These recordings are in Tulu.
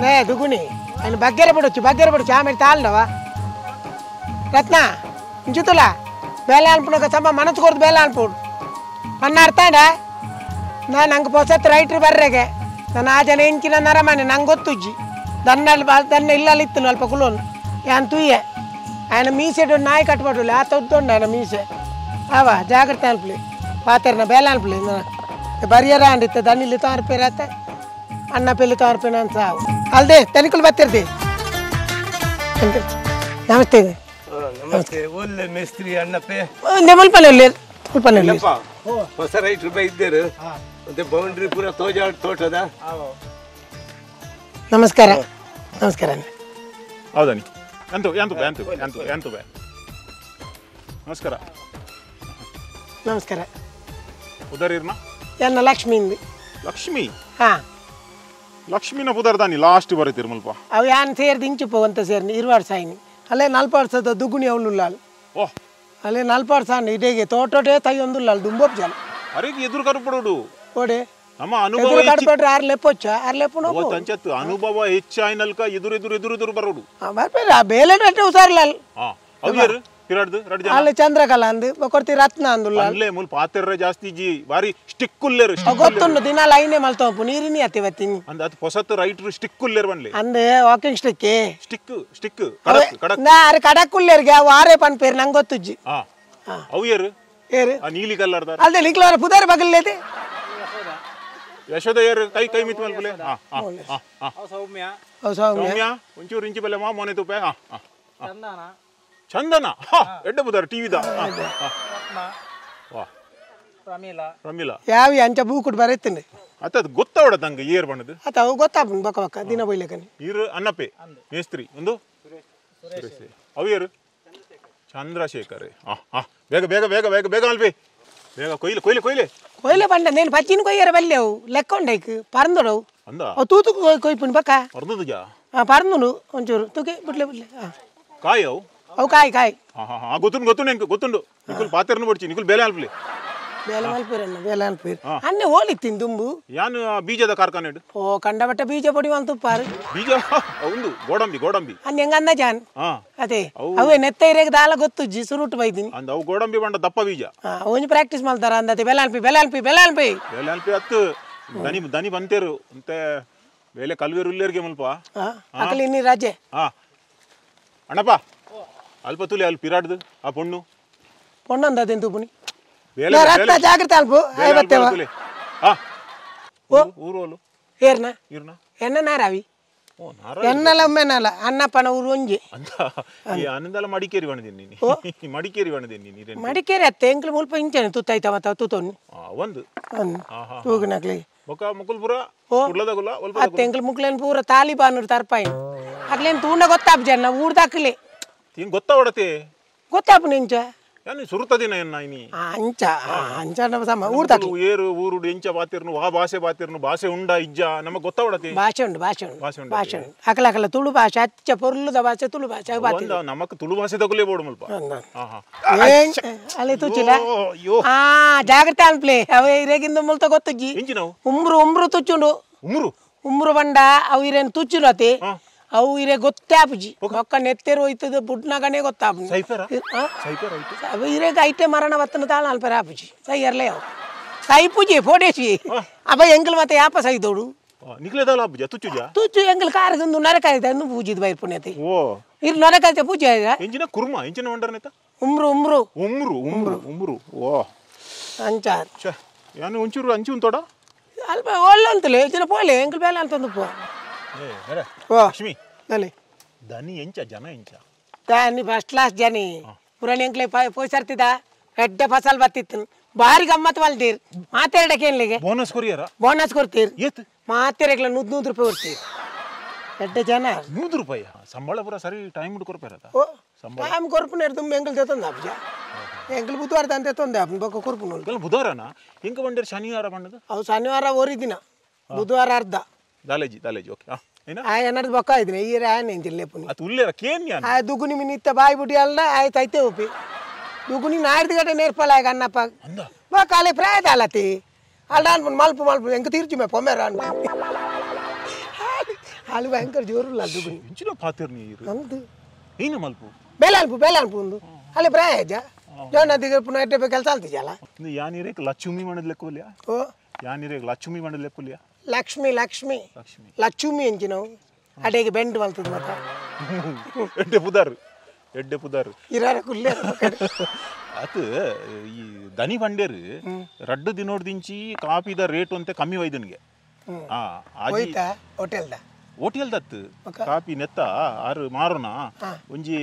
ನೇ ದುಗುಣಿ ఆయన బగ్గర పడవచ్చు బగ్గర పడవచ్చు ఆమె తాళడవా రత్న ఇంచుతులా ಬೇಲೆ ಅನ್ಪುಣಕ ಸಮ ಮನಸ್ಸು ಕೊಡ್ದು ಬೇಲೆ ಅನ್ಪುಡು ಅನ್ನ ಅರ್ಥಾಂಡ ನಾನು ನಂಗೆ ಪೊಸತ್ ರೈಟ್ರು ಬರ್ರೆಗೆ ನಾನು ಆ ಜನ ಇಂಚಿನ ನರಮನೆ ನಂಗೆ ಗೊತ್ತುಜ್ಜಿ ದನ್ನಲ್ಲಿ ದನ್ನ ಇಲ್ಲಲ್ಲಿ ಇತ್ತು ಅಲ್ಪ ಕುಲೋನು ಯಾನ್ ತುಯ್ಯೆ ఆయన మీసెడు నాయి కట్టుబడులే ఆ తొద్దుండు ఆయన మీసೆ ಆವ ಜಾಗ್ರತೆ ಅನ್ಪಲಿ ಪಾತೆರ್ನ ಬೇಲೆ ಅನ್ಪಲಿ ಬರಿಯರ ಅಂಡಿತ್ತೆ ದನ್ನಿಲ್ಲಿ ತೋರ್ಪೇರತ್ತೆ ಅಣ್ಣ ಪೆಲ್ಲಿ ತೋರ್ಪೇನ ಅಂತ ಸಾವು ಅಲ್ದೆ ತನಿಕುಲು ಬತ್ತಿರ್ದಿ ನಮಸ್ತೆ ನಮಸ್ತೆ ಒಳ್ಳೆ ಮೇಸ್ತ್ರಿ ಅಣ್ಣಪ್ಪೆ ಮುಲ್ಪನೆ ಮುಲ್ಪನೆ ಹೊಸ ರೈಟ್ರು ಬೈದ್ದೇರು ಮತ್ತೆ ಬೌಂಡ್ರಿ ಪೂರ ತೋಜಾಡ್ ತೋಟದ ನಮಸ್ಕಾರ ನಮಸ್ಕಾರ ಹೌದಾ ಎಂತು ಎಂತು ಎಂತು ಎಂತು ಎಂತು ಬೇ ನಮಸ್ಕಾರ ನಮಸ್ಕಾರ ಉದರಿರ್ನ ಎನ್ನ ಲಕ್ಷ್ಮಿ ಇಂದು ಲಕ್ಷ್ಮಿ ಹಾ ಲಕ್ಷ್ಮಿನ ಪುದರ್ದಾನಿ ಲಾಸ್ಟ್ ಬರೀತಿರ್ ಮುಲ್ಪ ಅವು ಯಾನ್ ಸೇರ್ದು ಇಂಚು ಅಂತ ಸೇರ್ನಿ ಇರುವಾಡ್ ಸಾಯಿನಿ ಅಲ್ಲೇ ನಲ್ಪ ವರ್ಷದ ದುಗುಣಿ ಅವಳುಲ್ಲಾಳು ಓಹ್ ಅಲ್ಲೇ ನಲ್ಪ ವರ್ಷ ಇಡೇಗೆ ತೋಟೋಟೇ ತೈ ಒಂದುಲ್ಲಾಳು ದುಂಬೋಪ್ ಜನ ಅರೆಗೆ ಎದುರು ಕರುಪಡೋಡು ಓಡೆ ನಮ್ಮ ಅನುಭವ ಕಡ್ಪಡ್ರೆ ಆರು ಲೆಪ್ಪೊಚ್ಚ ಆರು ಲೆಪ್ಪು ತಂಚತ್ತು ಅನುಭವ ಹೆಚ್ಚಾಯ್ನಲ್ಕ ಎದುರು ಎದುರು ಎದುರು ಎದುರು ಬರೋಡು ಬರ್ಪೇರ ಬೇಲೆ ಹುಷಾರಿಲ್ಲ ಹಾ ಅವ್ರು ಪಿರಾಡ್ದು ರಡ್ ಜನ ಅಲ್ಲಿ ಚಂದ್ರಕಲಾ ಅಂದು ಕೊಡ್ತಿ ರತ್ನ ಅಂದುಲ್ಲ ಅಲ್ಲೇ ಮುಲ್ ಪಾತೆರ್ರೆ ಜಾಸ್ತಿ ಜಿ ಬಾರಿ ಸ್ಟಿಕ್ ಉಲ್ಲೇರು ಗೊತ್ತುಂಡು ದಿನ ಲೈನೇ ಮಲ್ತೋಪು ನೀರಿನಿ ಅತ್ತಿ ಬತ್ತೀನಿ ಅಂದ ಅದು ಹೊಸತ್ತು ರೈಟ್ರು ಸ್ಟಿಕ್ ಉಲ್ಲೇರು ಬನ್ಲಿ ಅಂದೆ walking stick stick stick ಕಡಕ್ ಕಡಕ್ ನಾ ಅರೆ ಕಡಕ್ ಉಲ್ಲೇರ್ಗೆ ಅವು ಆರೇ ಪನ್ಪೇರು ನಂಗೆ ಗೊತ್ತುಜ್ಜಿ ಹಾ ಅವು ಏರು ಏರು ಆ ನೀಲಿ ಕಲ್ಲರ್ದಾರ ಅಲ್ದೆ ನಿಕ್ಲವರ ಪುದಾರ್ ಬಗಲ್ಲೇದೆ ಯಶೋದ ಏರು ಕೈ ಕೈ ಮಿತ್ ಮಲ್ಪುಲೆ ಹಾ ಹಾ ಹಾ ಸೌಮ್ಯ ಸೌಮ್ಯ ಒಂಚೂರು ಇಂಚಿ ಬಲ್ಲೆ ಮಾ ಮೊನೆ ತುಪ್ಪೆ ಹಾ ಹಾ ಚಂದನ ಚಂದನ ಹಾ ಎಡ್ಡ ಬುದಾರ ಟಿವಿದ ವಾ ಪ್ರಮೀಲಾ ಪ್ರಮೀಲಾ ಯಾವ ಅಂಚ ಬೂಕುಡ್ ಬರೆತ್ತೀನಿ ಅತ್ತ ಅದು ಗೊತ್ತಾವಡ ತಂಗ ಏರ್ ಬಣ್ಣದು ಅತ್ತ ಅವು ಗೊತ್ತಾಪುಂಡು ಬಕ್ಕ ಬಕ್ಕ ದಿನ ಬೈಲಕನಿ ಈರು ಅನ್ನಪ್ಪೆ ಮೇಸ್ತ್ರಿ ಒಂದು ಸುರೇಶ್ ಅವು ಏರು ಚಂದ್ರಶೇಖರ್ ಹಾ ಹಾ ಬೇಗ ಬೇಗ ಬೇಗ ಬೇಗ ಬೇಗ ಅಲ್ಪಿ ಬೇಗ ಕೊಯ್ಲೆ ಕೊಯ್ಲೆ ಕೊಯ್ಲೆ ಕೊಯ್ಲೆ ಬಂಡ ನೇನು ಪಚ್ಚಿನ ಕೊಯ್ಯರ ಬಲ್ಲೆ ಅವು ಲೆಕ್ಕ ಉಂಡೈಕ್ ಪರಂದೊಡವು ಅಂದ ಅವು ತೂತು ಕೊಯ್ಪುಂಡು ಬಕ್ಕ ಪರ್ದದುಜಾ ಹಾಂ ಪರಂದುಂಡು ಒಂಚೂರು ತೂಕೆ ಬಿಡ್ಲೆ ಬಿಡ್ಲೆ ಹಾಂ ಕಾಯಿ ಅವು ಅವು ಕಾಯಿ ಕಾಯಿ ಹಾ ಹಾ ಹಾ ಗೊತ್ತುಂಡು ಗೊತ್ತುಂಡು ಎಂಕ್ ಗೊತ್ತುಂಡು ನಿಕುಲ್ ಪಾತೆರ್ನು ಬಡ್ಚಿ ನಿಕುಲ್ ಬೇಲೆ ಅಲ್ಪಲಿ ಬೇಲೆ ಮಲ್ಪೇರಣ್ಣ ಬೇಲೆ ಅಲ್ಪೇರು ಅನ್ನೆ ಹೋಲಿತ್ತೀನಿ ದುಂಬು ಯಾನು ಬೀಜದ ಕಾರ್ಖಾನೆ ಓ ಕಂಡಬಟ್ಟ ಬೀಜ ಪೊಡಿ ತುಪ್ಪಾರು ಬೀಜ ಉಂಡು ಗೋಡಂಬಿ ಗೋಡಂಬಿ ಅನ್ನ ಹೆಂಗ ಅಂದ ಜಾನ್ ಹಾ ಅದೇ ಅವೇ ನೆತ್ತ ಇರೇಗ ದಾಲ ಗೊತ್ತುಜ್ಜಿ ಸುರುಟು ಬೈದಿನಿ ಅಂದ ಅವು ಗೋಡಂಬಿ ಬಂಡ ದಪ್ಪ ಬೀಜ ಹಾ ಒಂಜಿ ಪ್ರಾಕ್ಟೀಸ್ ಮಾಡ್ತಾರ ಅಂದತೆ ಬೆಲೆ ಅಲ್ಪಿ ಬೆಲೆ ಅಲ್ಪಿ ಬೆಲೆ ಅಲ್ಪಿ ಬೇಲೆ ಅಲ್ಪಿ ಹತ್ತು ದನಿ ದನಿ ಬಂತೇರು ಅಂತೆ ಬೇಲೆ ಕಲ್ವೇರು ಉಲ್ಲೇರ್ಗೆ ಮುಲ್ಪ ಅಕಲಿ ಇನ್ನಿ ರಾಜೆ ಹಾ ಅಣ್ಣಪ್ಪ ಅಲ್ಪ ತುಲಿ ಅಲ್ಲಿ ಪಿರಾಡ್ದು ಆ ಪೊಣ್ಣು ಪೊಣ್ಣು ಅಂದದೇನು ತುಪುನಿ ರತ್ನ ಜಾಗ್ರತೆ ಅಲ್ಪ ಐವತ್ತೇವ ಊರು ಏರ್ನ ಇರ್ನ ಎನ್ನ ನಾರಾವಿ ಎನ್ನಲ ಒಮ್ಮೆನಲ್ಲ ಅಣ್ಣಪ್ಪನ ಊರು ಒಂಜಿ ಅಂತ ಈ ಆನಂದಲ ಮಡಿಕೇರಿ ಬಣ್ಣದೇನಿ ನೀನು ಮಡಿಕೇರಿ ಬಣ್ಣದೇನಿ ನೀನು ಮಡಿಕೇರಿ ಅತ್ತೆ ಎಂಕ್ಲು ಮುಲ್ಪ ಇಂಚನೆ ತುತ್ತಾಯ್ತ ಮತ್ತ ತೂತೊನ್ನಿ ಒಂದು ಒಂದು ತೂಗಿನಕ್ಲಿ ಬೊಕ ಮುಕುಲ್ಪುರ ಕುಡ್ಲದಗುಲ ಅತ್ತೆ ಎಂಕ್ಲು ಮುಕ್ಲೇನ್ ಪೂರ ತಾಲಿಬಾನೂರು ತರ್ಪಾಯಿನ ಅಕ್ಲೇನ್ ತೂಂಡ ಗೊತ್ತಾಪ್ ಜನ ಊರ್ದಾಕ್ಲೆ ತಿನ್ ಗೊತ್ತಾವಡತೆ ಗೊತ್ತಾಪು ನಿಂಚ ಯಾನು ಸುರುತದಿನ ಎನ್ನ ಇನಿ ಅಂಚ ಅಂಚ ಸಮ ಊರ್ದಾಕ್ಲಿ ಏರು ಊರುಡು ಎಂಚ ಬಾತಿರ್ನು ವಾ ಭಾಷೆ ಬಾತಿರ್ನು ಭಾಷೆ ಉಂಡ ಇಜ್ಜ ನಮಗೆ ಗೊತ್ತಾವಡತೆ ಭಾಷೆ ಉಂಡು ಭಾಷೆ ಉಂಡು ಭಾಷೆ ಉಂಡು ಭಾಷೆ ಉಂಡು ಅಕಲ ಅಕಲ ತುಳು ಭಾಷೆ ಅಚ್ಚ ಪೊರ್ಲುದ ಭಾಷೆ ತುಳು ಭಾಷೆ ಒಂದ ನಮಕ್ ತುಳು ಭಾಷೆ ತಗೊಲೇ ಬೋಡು ಮುಲ್ಪ ಅಲ್ಲಿ ತುಚ್ಚಿಲ್ಲ ಹಾ ಜಾಗ್ರತೆ ಅನ್ಪ್ಲೆ ಅವ ಇರೇಗಿಂದ ಮುಲ್ತ ಗೊತ್ತುಜ್ಜಿ ಎಂಚಿನವು ಉಮ್ರು ಉಮ್ರು ತುಚ್ಚುಂಡು ಉಮ್ರು ಉಮ್ರು ಬಂಡ ಅವು ಇರೇನು ತುಚ್ಚುನತೆ ಅವು ಇರೆ ಗೊತ್ತಾಪುಜಿ ಒಕ್ಕ ನೆತ್ತೆರು ಹೋಯ್ತದ ಬುಡ್ನಗನೇ ಗೊತ್ತಾಪು ಇರೇಗ ಐಟೆ ಮರಣ ಬತ್ತನ ತಾಳ ಅಲ್ಪರ ಆಪುಜಿ ಸೈಯರ್ಲೆ ಅವು ಸೈಪುಜಿ ಫೋಟೇಶಿ ಅಪ್ಪ ಎಂಕಲ್ ಮತ್ತೆ ಯಾಪ ಸೈದೋಡು ನಿಕ್ಲೆದಾಲ ಆಪುಜ ತುಚ್ಚುಜ ತುಚ್ಚು ಎಂಕಲ್ ಕಾರಗಂದು ನರಕಾಯ್ತ ಅಂದು ಪೂಜಿದ್ ಬೈರ್ ಪುಣ್ಯತೆ ಓ ಇರು ನರಕಾಯ್ತ ಪೂಜೆ ಆಯ್ತಾ ಎಂಜಿನ ಕುರ್ಮ ಎಂಜಿನ వంಡರ್ನೇತ ಉಮ್ರು ಉಮ್ರು ಉಮ್ರು ಉಮ್ರು ಉಮ್ರು ಓ ಅಂಚ ಛೆ ಯಾನು ಒಂಚೂರು ಅಂಚು ಉಂತೋಡ ಅಲ್ಪ ಒಳ್ಳೆ ಅಂತಲೇ ಎಂಚಿನ ಪೋಲೆ ಎಂಕಲ್ ಬೇಲೆ ಅಂತಂದು ಪೋ ಏ ಅರೆ ಓ ಲಕ್ಷ್ಮಿ ನಲೆ ದನಿ ಎಂಚ ಜನ ಎಂಚ ದಾನಿ ಫಸ್ಟ್ ಕ್ಲಾಸ್ ಜನಿ ಪುರಾಣಿ ಎಂಕ್ಲೆ ಪೋಯ್ಸರ್ತಿದ ಎಡ್ಡೆ ಫಸಲ್ ಬತ್ತಿತ್ತು ಭಾರಿ ಗಮ್ಮತ್ ಮಲ್ತೀರ್ ಮಾತೆರಡಕ್ಕೆ ಬೋನಸ್ ಕೊರಿಯರ ಬೋನಸ್ ಕೊಡ್ತೀರ್ ಏತ್ ಮಾತೆರೆಗ್ಲ 100 100 ರೂಪಾಯಿ ಕೊಡ್ತೀರ್ ಎಡ್ಡೆ ಜನ 100 ರೂಪಾಯಿ ಸಂಬಳ ಪೂರ ಸರಿ ಟೈಮ್ ಕೊರ್ಪೇರದ ಓ ಟೈಮ್ ಕೊರ್ಪುನೇರ್ ತುಂಬ ಎಂಕಲ್ ತೆತ್ತೊಂದು ಆಪುಜ ಎಂಕಲ್ ಬುಧವಾರ ತಂದೆ ತೊಂದೆ ಆಪುನ ಬೊಕ್ಕ ಕೊರ್ಪುನ ಬುಧವಾರನ ಎಂಕ ಬಂಡೇರ್ ಶನಿವಾರ ಬಂಡದು ಅವು ಶನಿವಾರ ಒರಿ ದಿನ ಬುಧವಾರ ಅರ್ಧ ದಾಲೇಜಿ ದಾಲೇಜಿ ಓಕೆ ಆ ಏನಾದ್ರು ಬೊಕ್ಕ ಇದ್ದೀನಿ ಈ ಆನೆ ಇಂಚಿಲ್ಲ ಪುನಿ ಅದು ಉಲ್ಲೇರ ಕೇನ್ಯ ಆ ದುಗುನಿ ಮಿನಿತ್ತ ಬಾಯಿ ಬುಡಿ ಅಲ್ಲ ಆಯ್ತು ಐತೆ ಒಪ್ಪಿ ದುಗುನಿ ನಾಡ್ದು ಗಂಟೆ ನೇರ್ಪಲ ಆಗ ಅಣ್ಣಪ್ಪ ಬೊಕ್ಕ ಅಲ್ಲೇ ಪ್ರಾಯದ ಅಲ್ಲತಿ ಅಲ್ಲ ಅನ್ಪುನ್ ಮಲ್ಪು ಮಲ್ಪು ಎಂಕ ತೀರ್ಚು ಮೇ ಪೊಮೇರ ಅನ್ಪ ಹಾಲು ಭಯಂಕರ ಜೋರುಲ್ಲ ದುಗುನಿ ಇಂಚಿನ ಪಾತಿರ್ ನೀರು ಅಂದು ಏನು ಮಲ್ಪು ಬೇಲೆ ಅನ್ಪು ಬೇಲೆ ಅನ್ಪು ಒಂದು ಅಲ್ಲಿ ಪ್ರಾಯ ಅಜ್ಜ ಜೋನ ದಿಗ ಪುನಃ ಎಡ್ಡೆ ಕೆಲಸ ಆಲ್ತಿಜಲ್ಲ ಇಂದು ಯಾನಿರೇಕ್ ಲಕ್ಷ್ಮಿ ಮಾಡದ್ ಲೆಕ್ಕೋಲಿಯಾ ಓ ಯಾನಿರೇಕ್ ಲಕ್ಷ್ಮಿ ಮಾಡದ್ ಲೆಕ್ಕೋಲಿಯಾ ಲಕ್ಷ್ಮಿ ಲಕ್ಷ್ಮಿ ಲಕ್ಷ್ಮಿ ಲಕ್ಷ್ಮಿ ಎಂಚಿನವು ಅಡೆಗೆ ಬೆಂಡ್ ಮಲ್ತದ ಮತ್ತ ಎಡ್ಡೆ ಪುದಾರ್ ಎಡ್ಡೆ ಪುದಾರ್ ಇರಾರ ಕುಲ್ಲೆ ಅತ್ ಈ ದನಿ ಬಂಡೇರು ರಡ್ಡು ದಿನೋಡ್ದಿಂಚಿ ಕಾಪಿದ ರೇಟ್ ಅಂತೆ ಕಮ್ಮಿ ವೈದನ್ಗೆ ಆ ಆಜಿ ಹೋಯ್ತಾ ಹೋಟೆಲ್ದ ಹೋಟೆಲ್ ದತ್ತು ಕಾಪಿ ನೆತ್ತ ಆರು ಮಾರೋಣ ಒಂಜಿ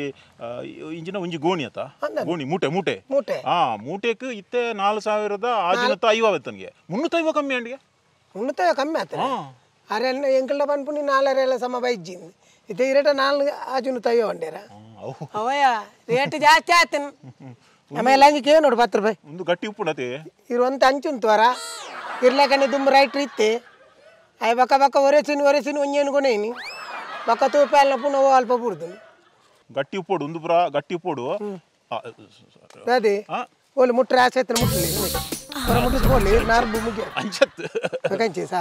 ಇಂಜಿನ ಒಂಜಿ ಗೋಣಿ ಅತ್ತ ಗೋಣಿ ಮೂಟೆ ಮೂಟೆ ಮೂಟೆ ಆ ಮೂಟೆಕ್ ಇತ್ತೆ 4000 ಆಜಿನತ್ತ ಐವತ್ತನ್ಗೆ 350 ಕಮ್ಮಿ ಅಂಡಿಗೆ 350 ಕಮ್ಮಿ ಆತ ಅರೆ ಎಂಕಲ್ಡ ಪನ್ಪುನಿ ನಾಲರೆಲ್ಲ ಸಮ ಬೈಜ್ಜಿಂದು ಇತ್ತೆ ಇರೇಟ ನಾಲ್ ಆಜುನು ತಯ್ಯೋ ಅಂಡೇರ ಅವಯ್ಯ ರೇಟ್ ಜಾಸ್ತಿ ಆತನ್ ಆಮೇಲೆ ಅಂಜಿಕೆ ನೋಡು 10 ರೂಪಾಯಿ ಒಂದು ಗಟ್ಟಿ ಉಪ್ಪುಂಡತೆ ಇರುವಂತ ಅಂಚುಂತು ವರ ಇರ್ಲಕನೆ ದುಂಬು ರೈಟ್ರ್ ಇತ್ತೆ ಅಯ್ಯ ಬಕ್ಕ ಬಕ್ಕ ಒರೆಸಿನ ಒರೆಸಿನ ಒಂಜೇನು ಕೊನೇನಿ ಬಕ್ಕ ತೂಪ ಅಲ್ಲ ಪುನಃ ಅಲ್ಪ ಬುಡ್ದು ಗಟ್ಟಿ ಉಪ್ಪೋಡು ಒಂದು ಪುರ ಗಟ್ಟಿ ಉಪ್ಪೋಡು ಅದೇ ಓಲಿ ಮುಟ್ರೆ ಆಸೆ ಹತ್ರ ಮುಟ್ಲಿ ಹೊರ ಮುಟ್ಟಿಸ್ಕೊಳ್ಳಿ ನಾರು ಮುಗಿ ಅಂಚತ್ ಕಂಚಿ ಸಾ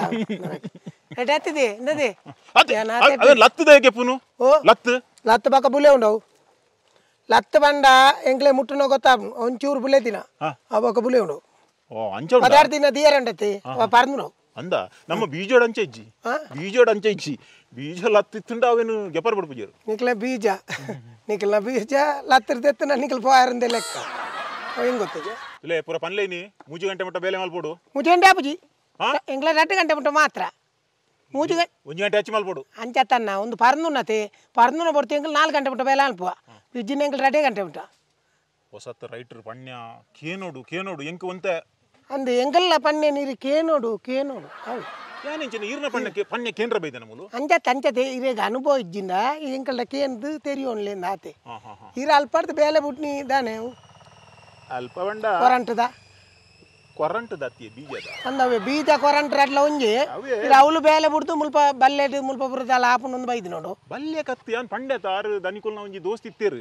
ಎಟ್ಟಾಗ್ತಿದೆ ಎಂದದೆ ಅದೇ ಲತ್ತದ ಹೇಗೆ ಪುನು ಓ ಲತ್ತು ಲತ್ತು ಬಕ್ಕ ಬುಲೆ ಉಂಡವು ಲತ್ತು ಬಂಡ ಎಂಕ್ಲೆ ಮುಟ್ಟುನೋ ಗೊತ್ತಾ ಒಂಚೂರು ಬುಲೆ ದಿನ ಆ ಬೊಕ್ಕ ಬುಲೆ ಉಂಡವು ಓ ಅಂಚ ಪದಾರ್ಥ ದಿನ ದಿಯರ ಉಂಡತಿ ಪರ್ದು ಅಂದ ನಮ್ಮ ಬೀಜೋಡ್ ಅಂಚೆ ಇಜ್ಜಿ ಬೀಜೋಡ್ ಅಂಚೆ ಇಜ್ಜಿ ಬೀಜ ಲತ್ತಿತ್ತುಂಡ ಅವೇನು ಗೆಪರ್ ಬಡ್ಪುಜರು ನಿಕ್ಲ ಬೀಜ ನಿಕ್ಲ ಬೀಜ ಲತ್ತಿರ್ದೆತ್ತನ ನಿಕ್ಲ ಪೋಯಾರಂದೆ ಲೆಕ್ಕ ಹೆಂಗ್ ಗೊತ್ತಜ ಇಲ್ಲೇ ಪೂರ ಪನ್ಲೇನಿ ಮೂಜಿ ಗಂಟೆ ಮಟ್ಟ ಬೇಲೆ ಮಲ್ಪೋಡು ಮೂಜಿ ಗಂಟೆ ಆಪುಜಿ ಎಂಕ್ಲ 2 ಗಂಟೆ ಮಟ್ಟ ಮಾತ್ರ ಮೂಜಿ ಗಂಟೆ ಒಂಜಿ ಗಂಟೆ ಹಚ್ಚಿ ಮಲ್ಪೋಡು ಅಂಚತ್ತನ್ನ ಒಂದು ಪರ್ನುನತೆ ಪರ್ನುನ ಬಡ್ತು ಎಂಕ್ಲ 4 ಗಂಟೆ ಮಟ್ಟ ಬೇಲೆ ಅನ್ಪುವ ಬಿಜ್ಜಿನ ಎಂಕ್ಲ 2 ಗಂಟೆ ಮಟ್ಟ ಹೊಸತ್ತ ರೈಟರ್ ಪಣ್ಯ ಕೇನೋಡು ಕೇನೋಡು ಎಂಕ್ ಒಂತೆ ಅಂದು ಎಂಗಲ್ಲ ಪನ್ನೆ ನೀರು ಕೇನೋಡು ಕೇನೋಡು ಹೌದು ಯಾನೆಂಚಿನ ಈರ್ನ ಪಣ್ಣ ಪಣ್ಯ ಕೇಂದ್ರ ಬೈದೆ ನಮ್ಮಲು ಅಂಚತ್ ಅಂಚತೆ ಇರೇಗ ಅನುಭವ ಇಜ್ಜಿಂದ ಎಂಕಲ್ಡ ಕೇಂದು ತೆರಿಯೋನ್ಲೇಂದ ಆತೆ ಇರ ಅಲ್ಪರ್ದು ಬೇಲೆ ಬುಟ್ನಿ ದಾನೆ ಅಲ್ಪ ಬಂಡ ಕೊರಂಟದ ಕೊರಂಟದ ಅತ್ತಿಯ ಬೀಜದ ಅಂದವೆ ಬೀಜ ಕೊರಂಟ ಅಡ್ಲ ಒಂಜಿ ಇರ ಅವಳು ಬೇಲೆ ಬಿಡ್ದು ಮುಲ್ಪ ಬಲ್ಲೆಟ್ ಮುಲ್ಪ ಬುರದಾಲ ಆಪುನೊಂದು ಬೈದು ನೋಡು ಬಲ್ಲೆ ಕತ್ತಿ ಯಾನ್ ಪಂಡೆ ತಾರು ದನಿಕುಲ್ನ ಒಂಜಿ ದೋಸ್ತಿ ಇತ್ತೇರು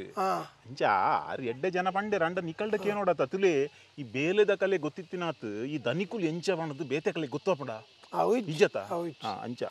ಅಂಚ ಆರು ಎಡ್ಡೆ ಜನ ಪಂಡೆ ರಂಡ ನಿಕಲ್ಡ ಕೇನೋಡ ತತುಲೆ ಈ ಬೇಲೆದ ಕಲೆ ಗೊತ್ತಿತ್ತಿನಾತ್ ಈ ದನಿಕುಲ್ ಎಂಚ ಪಣದು ಬೇತೆ ಕಲೆ ಗೊತ್ತಪಡ ನಿಜತ ಅಂಚ